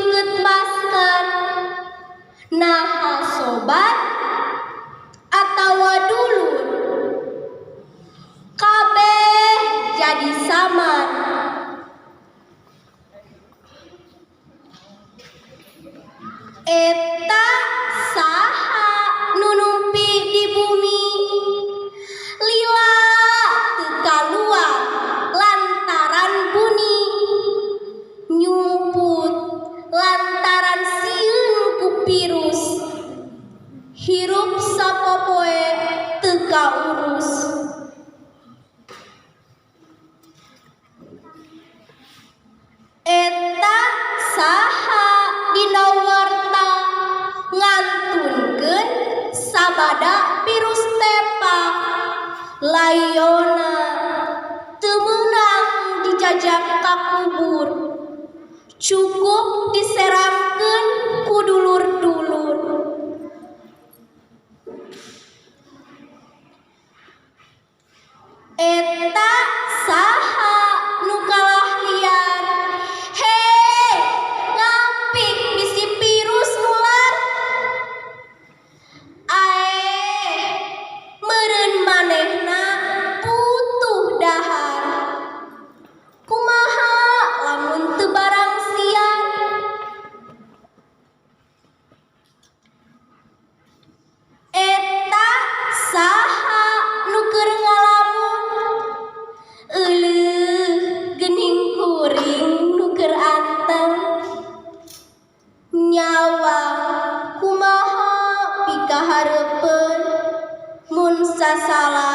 Deukeut masker. Naha sobat atawa dulur, kabeh jadi samar. Eta saha nu numpi di bumi, lila teu kaluar lantaran buni, nyumput lantaran sieun ku virus, hirup sapopoe teu kaurus. Eta saha dina warta ngantunkeun sabada virus tepa, layona teu meunang dijajak ka kubur, cukup diseramkeun ku dulur-dulur. Eta saha nu kalah liar, hei ngampik bisi virus nular, aeh meureun manehna butuh dahar, kumaha lamun teu barang siar. Eta saha nu keur ngalamun, euleuh geuning kuring nu keur anteng, nyawa kumaha pikahareupeun mun sasalah.